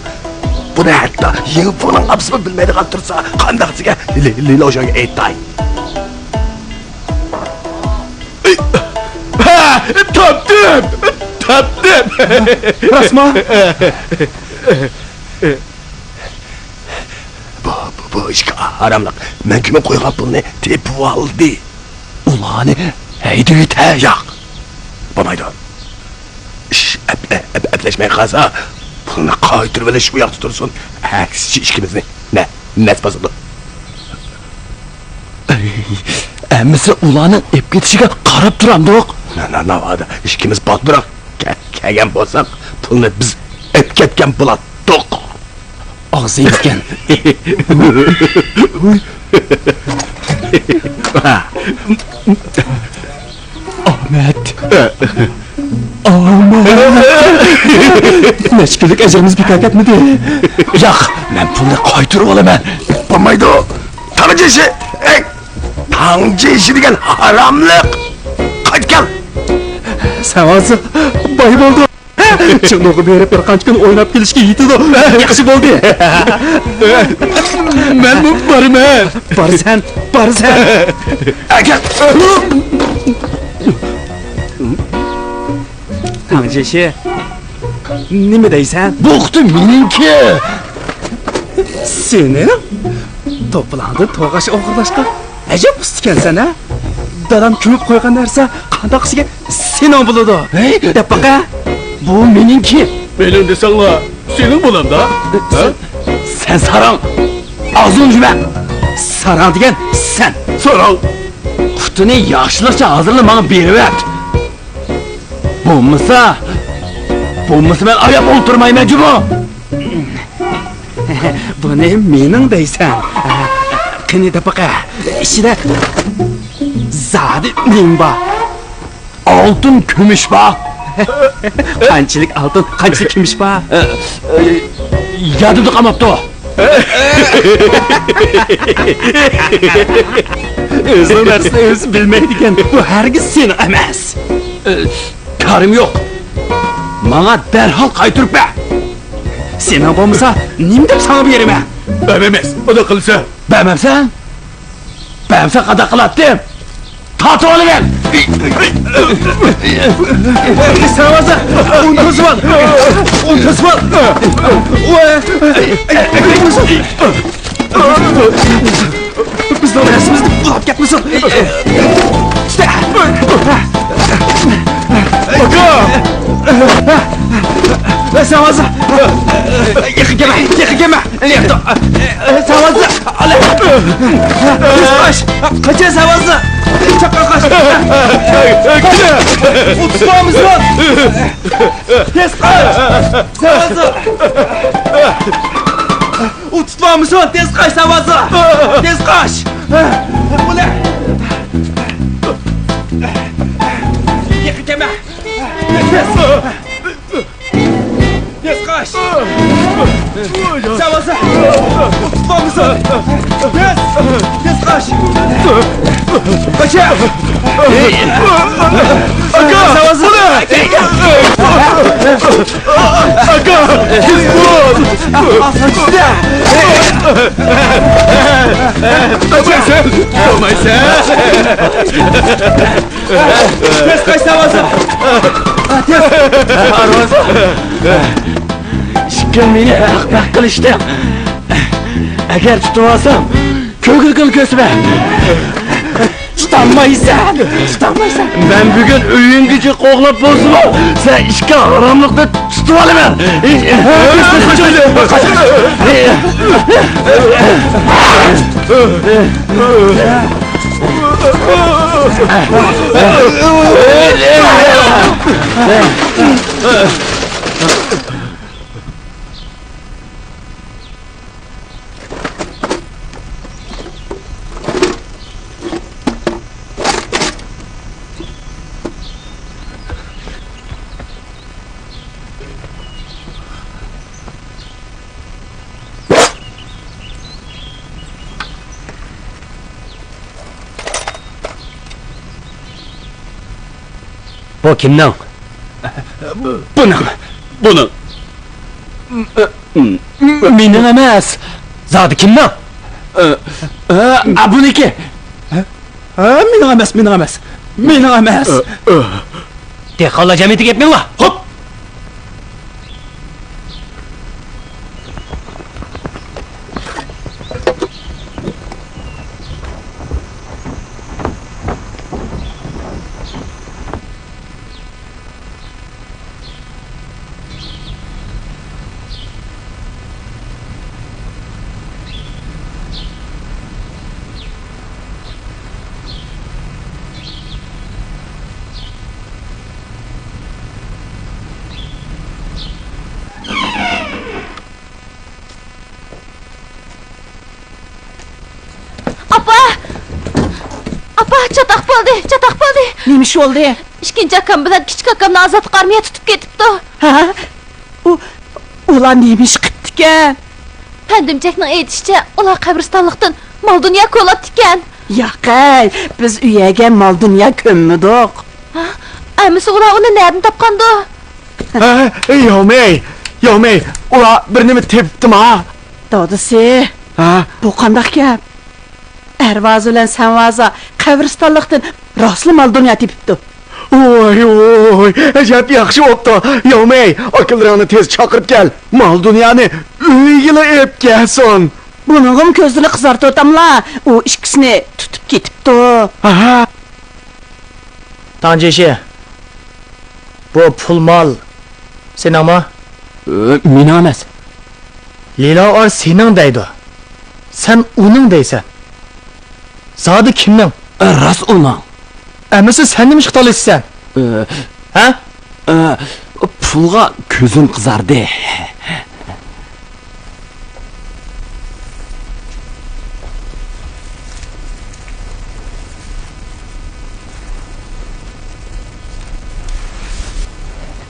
بۇنى ھەتتا يىڭفېڭنىڭ ئاپىسىمۇ بىلمەيدىغان تۇرسا، قانداق دېگەن لى-، لىلوشۈنگە ئېيتاي؟ ھە، تاپتىم! تاپتىم! راستمۇ؟ بۇ، بۇ، بۇ ئىككى ھاراملىق مەن كۆمۈپ قويغان پۇلنى تېپىۋالدى. ئۇلارنى ھەيدىۋېتەي. ياق، بولمايدۇ. ئىش ئەپ-، ئەپ-، ئەپلەشمەي قالسا، پۇلنى قايتۇرۇۋېلىش ئۇ ياقتا تۇرسۇن. ئەكسىچە ئىككىمىزنى نە-، نەس باسىدۇ. ئەمىسە ئۇلارنىڭ ئېپ كېتىشىگە قاراپ تۇرامدۇق؟ نە-، نە-، ناۋادا ئىككىمىز بالدۇرراق كە-، كەلگەن بولساق، پۇلنى بىز ئېپ كەتكەن بولاتتۇق. ئاغزى ئىكەن. ئاھمەت. ئاھمەت. نەچچە كۈنلۈك ئەجىلىمىز بىكار كەتمىدى. ياق، مەن پۇلنى قايتۇرۇۋالىمەن. بولمايدۇ. تاڭجى ئىشى. ئەي، تاڭجى ئىشى دېگەن ھاراملىق. قايتىپ كەل. سەن ھازىر باي بولدۇڭ. چىڭدۇغا بېرىپ بىر قانچە كۈن ئويناپ كېلىشكە يېتىدۇ. ياخشى بولدى. مەنمۇ بارىمەن. بارىسەن، بارىسەن. ئەكەل. تاڭجى ئىشى، نېمە دەيسەن؟ بۇ قۇتى مېنىڭكى. سېنىڭ؟ توپىلاڭدىن توغاچ ئوغرىلاشقا ئەجەب ئۇستىكەنسەن ھە؟ دادام كۆمۈپ قويغان نەرسە قانداق ئىشىكەن سېنىڭ بولىدۇ. ھەي! دەپ باقە. بۇ مېنىڭكى. مېنىڭ دېسەڭلا سېنىڭ بولامدا؟ ھە؟ سەن، سەن ساراڭ. ئاغزىڭنى يۇمە. ساراڭ دېگەن سەن. ساراڭ. قۇتىنى ياخشىلىقچە ھازىرلا ماڭا بېرىۋەت. بولمىسا، بولمىسا مەن ئاياپ ئولتۇرمايمەن جۇمۇ. بۇنى مېنىڭ دەيسەن. قېنى دەپ باقە. ئىچىدە زادى نېمە بار؟ ئالتۇن، كۈمۈش بار. قانچىلىك ئالتۇن، قانچىلىك كۈمۈش بار؟ يادىمدا قالماپتۇ. ئۆزىنىڭ نەرسىنى ئۆزى بىلمەيدىكەن. بۇ ھەرگىز سېنىڭ ئەمەس. كارىم يوق. ماڭا دەرھال قايتۇرۇپ بەر. سېنىڭ بولمىسا نېمە دەپ ساڭا بېرىمەن؟ بەرمەيمىز. ئۇنداق قىلسا. بەرمەمسەن؟ بەرمىسەڭ قانداق قىلاتتىم؟ تارتىۋالىمەن! ساۋازا! ئۇنى توسۇۋال! ئۇنى توسۇۋال! بىزنىڭ نەرسىمىزنى بۇلاپ كەتمىسۇن! ئاكا! ساۋازا! يېقىن كەلمە! يېقىن كەلمە! ساۋازا! تېز قاچ! قاچا ساۋازا! چاققان قاچ! ئۇ تۇتامىسۇن! تېز قاچ! ساۋازا! ئۇ تۇتامىسۇن! تېز قاچ ساۋازا! تېز قاچ! بۇلە! يېقىن كەلمە! تېز! تېز قاچ! ساۋازا! تۇتامىسۇن! تېز! تېز قاچ! قاچا! ئاكا! ساۋازا! ئاكا! قاچىسەن! قالمايسەن! قالمايسەن! تېز قاچساڭ بولسا! تېز! ئىككى مېنى ھەق-پەق قىلىشتىڭ. ئەگەر تۇتۇۋالسام، كۆكرىكىڭنى كۆسىمەن. تۇتالمايسەن، تۇتالمايسەن. مەن بۈگۈن ئۆيۈڭگىچە قوغلاپ بولسىمۇ، سەن ئىككى ھاراملىقنى تۇتۇۋالىمەن. بۇ كىمنىڭ؟ بۇنىڭ. بۇنىڭ. مېنىڭ ئەمەس. زادى كىمنىڭ؟ ئە، بۇنىڭكى. ھە، مېنىڭ ئەمەس، مېنىڭ ئەمەس. مېنىڭ ئەمەس. دېھقانلار جەمئىيىتىگە ئېلىپ مېڭىڭلار. خوپ. ئاپا! ئاپا، چاتاق بولدى، چاتاق بولدى! نېمە ئىش بولدى؟ ئىككىنچى ئاكام بىلەن كىچىك ئاكامنى ئازادلىق ئارمىيە تۇتۇپ كېتىپتۇ. ھە؟ ئۇ، ئۇلار نېمە ئىش قىپتىكەن؟ پەندىمجەكنىڭ ئېيتىشىچە، ئۇلار قەبرىستانلىقتىن مال-دۇنيا كولاپتىكەن. ياقەي، بىز ئۇ يەرگە مال-دۇنيا كۆممىدۇق. ھە؟ ئەمىسە ئۇلار ئۇنى نەدىن تاپقاندۇ؟ ھە، ياۋمەي، ياۋمەي، ئۇلار بىر نېمە تېپىپتىما؟ دادىسى، ھە؟ بۇ قانداق گەپ؟ ئەرۋازا بىلەن سەنۋازا قەبرىستانلىقتىن راستلا مال-دۇنيا تېپىپتۇ. ۋوي، ۋوي، ئەجەب ياخشى بوپتۇ. ياۋمەي، ئاكىلىرىڭنى تېز چاقىرىپ كەل. مال-دۇنيانى ئۆيىگىلا ئېلىپ كەلسۇن. بۇنىڭغىمۇ كۆزلىرىنى قىزارتىۋاتاملا، ئۇ ئىككىسىنى تۇتۇپ كېتىپتۇ. ھە. تاڭجىشى، بۇ پۇل مال سېنىڭمۇ؟ ئە، مېنىڭ ئەمەس. لىلاۋار سېنىڭ دەيدۇ. سەن ئۇنىڭ دەيسەن. زادى كىمنىڭ؟ ئە، راست ئۇنىڭ. ئەمىسە سەن نېمە ئىش قىلالىسەن؟ ئە، ھە؟ ئە، پۇلغا كۆزۈم قىزاردى.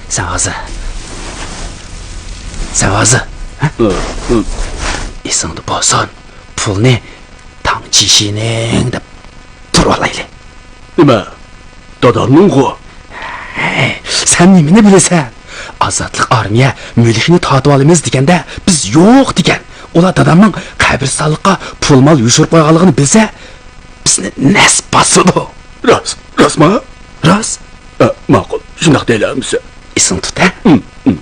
سەن ھازىر. سەن ھازىر. ھە؟ ئېسىڭدە بولسۇن. پۇلنى تاڭ چىشىنىڭ دەپ تۇرۇۋالايلى. نېمە؟ دادامنىڭغۇ؟ ھەي، سەن نېمىنى بىلىسەن؟ ئازادلىق ئارمىيە مۈلكىنى تارتىۋالىمىز دېگەندە، بىز يوق دېگەن. ئۇلار دادامنىڭ قەبرىستانلىققا پۇل-مال يوشۇرۇپ قويغانلىقىنى بىلسە، بىزنى نەس باسىدۇ. راست، راستما؟ راست. ئە، ماقۇل، شۇنداق دەيلى ئەمىسە. ئېسىڭ تۇت، ھە؟ ئىم، ئىم.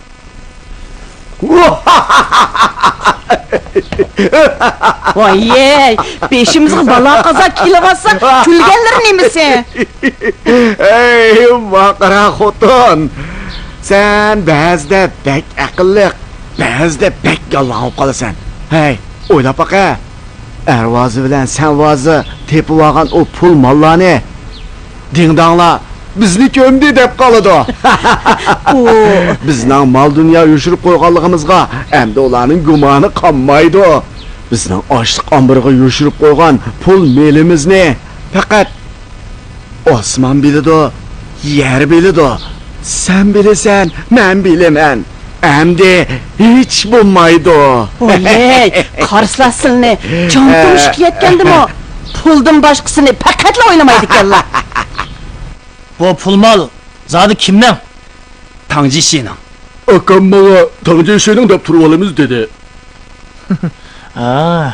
ۋايەي، بېشىمىزغا بالا-قازا كېلىۋاتسا، كۈلگەنلىرى نېمىسى؟ ھەي، ماقىرا خوتۇن! سەن بەزىدە بەك ئەقىللىق، بەزىدە بەك يالغان بولۇپ قالىسەن. ھەي، ئويلاپ باقە. ئەرۋازى بىلەن سەنۋازى تېپىۋالغان ئۇ پۇل-ماللارنى دىڭداڭلار بىزنى كۆمدى دەپ قالىدۇ. ئۇ بىزنىڭ مال-دۇنيا يوشۇرۇپ قويغانلىقىمىزغا، ئەمدى ئۇلارنىڭ گۇمانى قالمايدۇ. بىزنىڭ ئاشلىق ئامبىرىغا يوشۇرۇپ قويغان پۇل-مېلىمىزنى پەقەت ئاسمان بىلىدۇ، يەر بىلىدۇ، سەن بىلىسەن، مەن بىلىمەن. ئەمدى ھېچ بولمايدۇ. ۋايەي، قارىسىلا سىلىنى، جان تۇمشۇقى يەتكەندىمۇ، پۇلدىن باشقىسىنى پەقەتلا ئويلىمايدىكەنلا. بۇ پۇل-مال زادى كىمنىڭ؟ تاڭجىشىنىڭ. ئاكام ماڭا تاڭ جيېشىنىڭ دەپ تۇرۇۋالىمىز دېدى. ھا،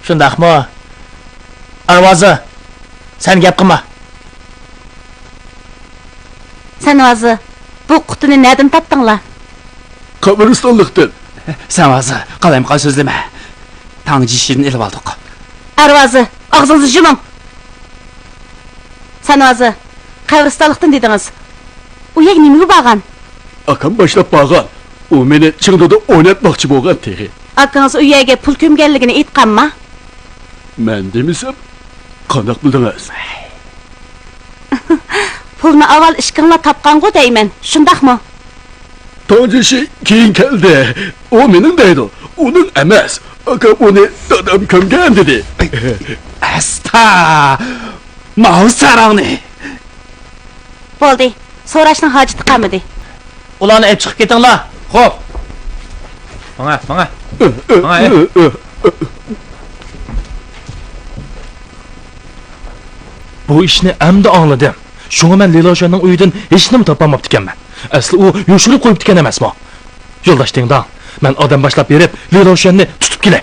شۇنداقمۇ؟ ئەرۋازى، سەن گەپ قىلما. سەنۋازى، بۇ قۇتىنى نەدىن تاپتىڭلار؟ قەبرىستانلىقتىن. سەنۋازى، قالايمىقان سۆزلىمە. تاڭ جيېشىدىن ئېلىۋالدۇق. ئەرۋازى، ئاغزىڭىزنى يۇمۇڭ. سەنۋازى، قەبرىستانلىقتىن دېدىڭىز. ئۇ يەرگە نېمىگە بارغان؟ ئاكام باشلاپ بارغان. ئۇ مېنى چىڭدۇدا ئويناتماقچى بولغان تېخى. ئاكىڭىز ئۇ يەرگە پۇل كۆمگەنلىكىنى ئېيتقانما؟ مەن دېمىسەم، قانداق بىلدىڭىز؟ پۇلنى ئاۋۋال ئىككىڭلار تاپقانغۇ دەيمەن، شۇنداقمۇ؟ تاڭ جيېشى كېيىن كەلدى. ئۇ مېنىڭ دەيدۇ. ئۇنىڭ ئەمەس. ئاكام ئۇنى دادام كۆمگەن دېدى. ئەستا! ماۋۇ ساراڭنى! بولدى، سوراشنىڭ ھاجىتى قالمىدى. ئۇلارنى ئېلىپ چىقىپ كېتىڭلار. خوپ. ماڭە، ماڭە. ماڭە، ئە. بۇ ئىشنى ئەمدى ئاڭلىدىم. شۇڭا مەن لى لوشۈەننىڭ ئۆيىدىن ھېچنېمە تاپالماپتىكەنمەن. ئەسلى ئۇ يوشۇرۇپ قويۇپتىكەن ئەمەسمۇ؟ يولداش دىڭداڭ، مەن ئادەم باشلاپ بېرىپ، لى لوشۈەننى تۇتۇپ كېلەي.